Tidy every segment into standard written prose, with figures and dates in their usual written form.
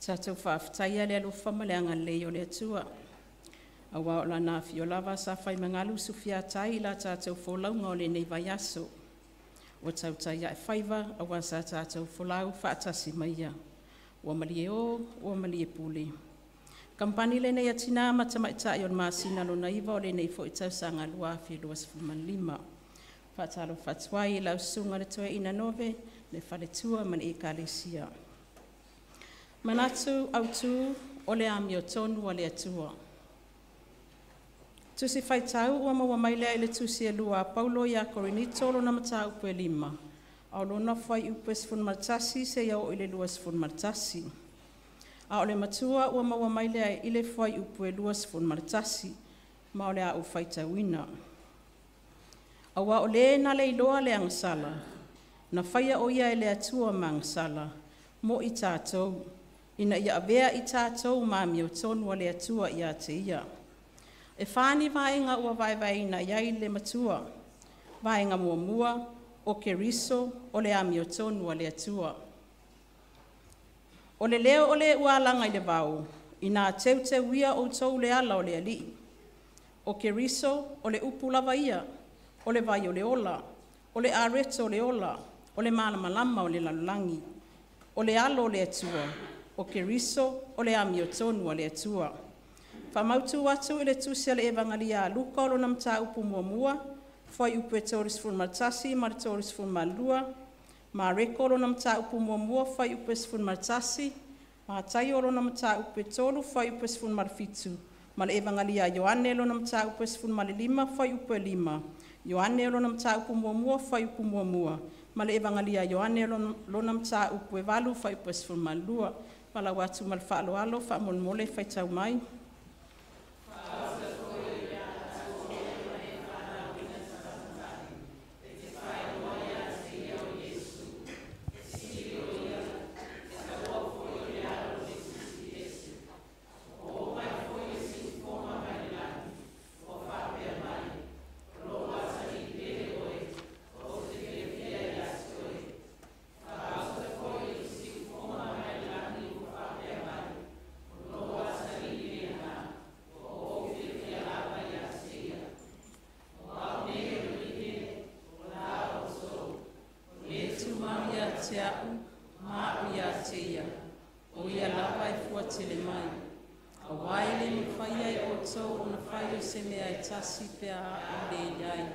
Tatou faafetaia le alofa ma le agalelei o le Atua, aua o Lana afio lava sa faimagalu sufiatai i la tatou folauga o lenei vaiaso. Ua tautai a'e faiva aua sa tatou folau faatasi ma Ia. Ua malie o ua malie pule. Kamupani lenei a Tina ma Tamaitai o le masina lona iva o lenei foi tausaga 2025. Faatalofa atu ai i lau Susuga i le Toeaina Nove, le faletua ma le Ekalesia. Manatu Autu o le Amiotonu a le Atua. Tusi Faitau ua maua mai lea i le Tusi e 2 a Paulo ia Korinito lona mataupu e 5, a o lona fuaiupu e 11 seia oo i le 21. A o le matua ua maua mai lea i le fuaiupu e 21, ma o le a ou faitauina. Aua o Le na le iloa le agasala, na faia o Ia e le Atua ma agasala mo i tatou, ina ia avea i tatou ma amiotonu a le Atua ia te Ia. E fa ni vaega ua vaevaeina i ai le matua. Vaega muamua, o Keriso o le amiotonu a le Atua. O le leo o le ua alaga i le vao, ina teuteuia outou le ala o le Alii. O Keriso o le upu lava ia, o le vai o le ola, o le areto o le ola, o le malamalama o le lalolagi, o le alo o le Atua, o Keriso o le amiotonu a le Atua. Faamautu atu i le tusi a le Evagalia a Luka o lona mataupu muamua, fuaiupu e 31 ma le 32, Mareko lona mataupu muamua, fuaiupu e 11, Mataio lona mataupu e 3, fuaiupu e 17, ma le Evagalia a Ioane lona mataupu e 15, fuaiupu e 5, Ioane lona mataupu muamua, fuaiupu 1, ma le Evagalia a Ioane lona mataupu e 8, fuaiupu e 12. Valaau atu ma le faaaloalo, faamolemole faitau mai. Tumau ia te a'u ma a'u ia te ia, o ia lava e fuatele mai. Auā e le mafaia e outou ona fai o se mea e tasi pe a a'u le i ai.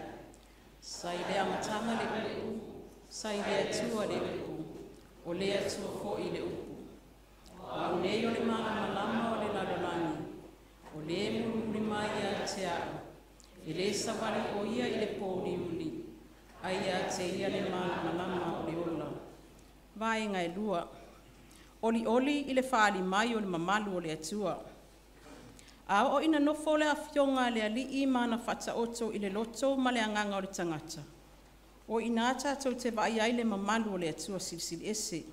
Sa i le amataga le upu, sa i le Atua le upu, o le Atua foi le upu. O au nei o le malamalama o le lalolagi, o le mulimuli mai ia te a'u, e le savali o ia i le pōuliuli, ae ia te ia le malamalama o le ola. Vaega e 2. Olioli i le faaali mai o le mamalu o le Atua. A oo ina nofo le Afioga a le Alii ma ana faataoto i le loto ma le agaga o le tagata, o i ina tatou te vaaia ai le mamalu o le Atua Silisili Ese.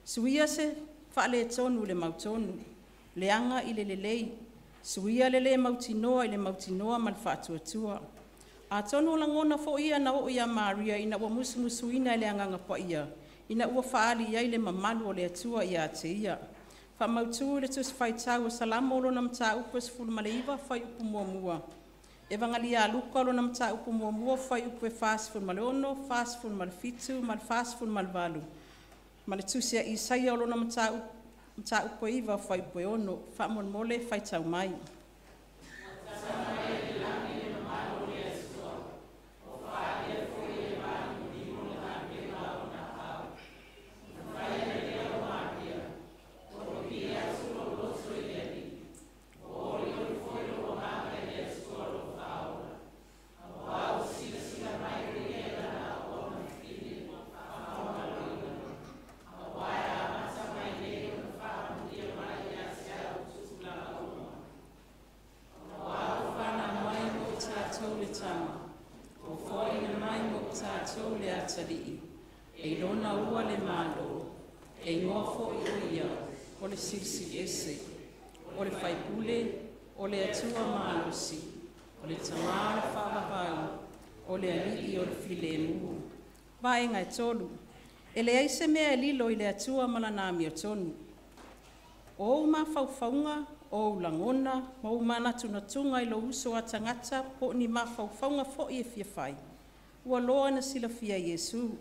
Suia se faaletonu i le mautonu, leaga i le lelei, suia le le mautinoa i le mautinoa ma le faatuatua. Atonu o lagona foi ia na oo ia Maria ina ua musumusuina e le Agaga Paia ina ua faaali i ai le mamalu o le Atua ia te ia. Faamautu i le Tusi Faitau a Salamo lona mataupu e 19 fuaiupu 1, Evagalia a Luka lona mataupu muamua fuaiupu e 46, 47 ma le 48, ma le Tusi a Isaia lona mataupu e 9 fuaiupu e 6. Faamolemole faitau mai. Fanau mai mo i tatou le Tama, ua foaiina mai mo i tatou le Atalii, e i Lona ua le Malo, e igoa foi o Ia o le Silisili Ese, o le Faipule, o le Atua Malosi, o le Tamā o le Faavavau, o le Alii o le Filemu. Vaega e 3. E leai se mea e lilo i le Atua ma Lana amiotonu. O ou mafaufauga, o ou lagona ma ou manatunatuga i lou uso a tagata po o ni mafaufauga foi e fia fai, ua loa ona silafia e Iesu.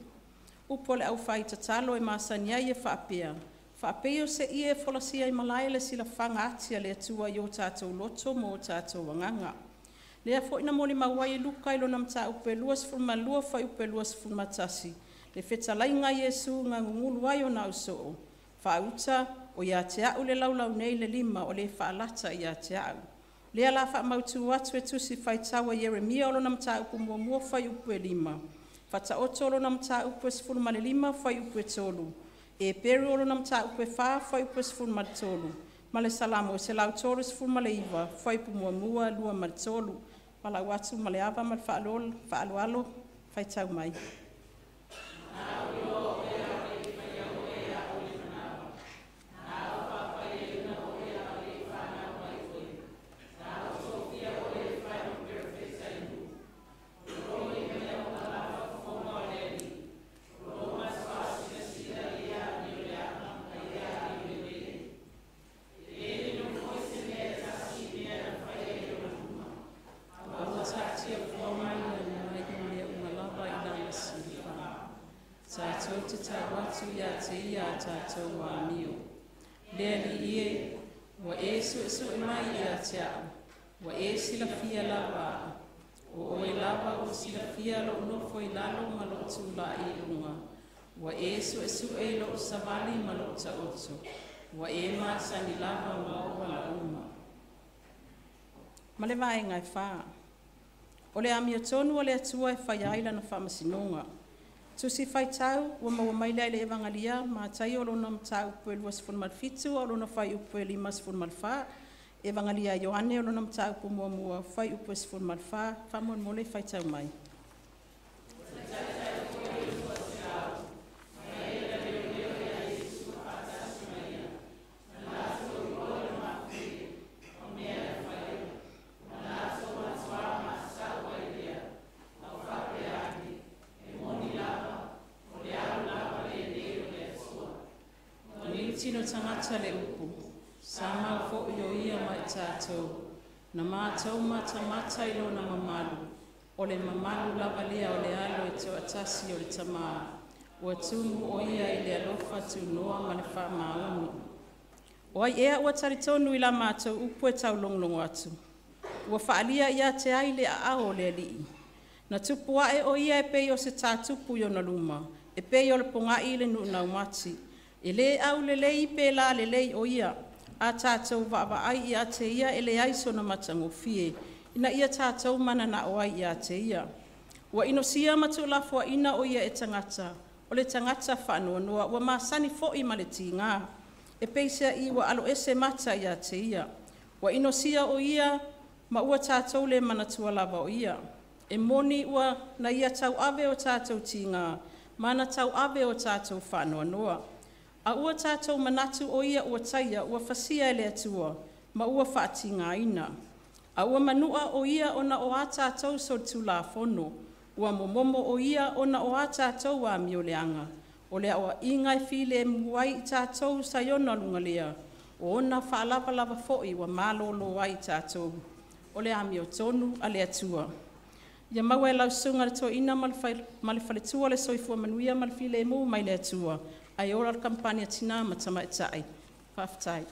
Upu a le aufaitatalo e masani ai e faapea, “Faapei o se ie e folasia i malae le silafaga ati a le Atua i o tatou loto ma o tatou agaga.” Lea foi na molimau ai Luka i lona mataupu e 22 fuaiupu 21, le fetalaiga a Iesu na gugulu ai ona ausoo, “Faauta, o ia te au le laulau nei le lima o le faalata ia te au.” Lea o le a faamautu atu e Tusi Faitau a Ieremia o lona mataupu 1 fuaiupu 5, Faataoto lona mataupu 15 fuaiupu 3, Eperu o lona mataupu 4 fuaiupu 13 ma le Salamo 139 fuaiupu 1, 2 ma le 3. Valaau atu ma le ava ma le faaaloalo, faitau mai. Aua taatia fua mai mea uma lava i Lana silafaga. Tatou te tau atu ia te Ia a tatou amio. Le Alii e, ua e su'esu'e mai ia te a'u, ua e silafia lava a'u. O oe lava ua silafia lo'u nofo i lalo ma lo'u tulai i luga. Ua e su'esu'e i lo'u savali ma lo'u ta'oto, ua e masani lava ma o'u ala uma. Ma le vaega e 4, o le amiotonu a le Atua e faia ai lana faamasinoga. Tusi Faitau ua maua mai lea i le Evagalia Mataio lona mataupu e 27 a o lona fuaiupu e 54. Evagalia a Ioane lona mataupu muamua fuaiupu e 14. Faamolemole faitau mai. Na mili tino tagata le upu, sa mau foi o ia ma i tatou, na matou matamata i lona mamalu, o le mamalu lava lea o le alo e toatasi o le Tamā, ua tumu o ia i le alofa tunoa ma le faamaoni. O ai ea ua talitonu i la matou upu e taulogologo atu? Ua faalia ia te ai le aao o le Alii? Na tupu a'e o ia e pei o se tā tupu i ona luma, e pei o le pogai i le nuu laumati. E le aulelei pe lalelei o ia, a tatou vaavaai ia te ia e leai sona matagofie, ina ia tatou mananao ai ia te ia. Ua inosia ma tuulafoaina o ia e tagata, o le tagata faanoanoa, ua masani foi ma le tiga. E peiseai ua aloese mata ia te ia. Ua inosia o ia ma ua tatou le manatua lava o ia. E moni ua na ia tauave o tatou tiga ma na tauave o tatou faanoanoa. A ua tatou manatu o ia ua taia, ua fasia e le Atua ma ua faatigaina. A ua manua o ia ona o a tatou solitulafono, ua momomo o ia ona o a tatou amio leaga. O le aoaiga e filemu ai i tatou sa i ona luga lea, o ona faalavalava foi ua malolo ai tatou. O le amiotonu a le Atua. Ia maua e lau Susuga i le Toeaina ma le Faletua le soifua manuia ma le filemu mai le Atua, ae ola le Kamupani a Tina ma Tamaitai. Faafetai.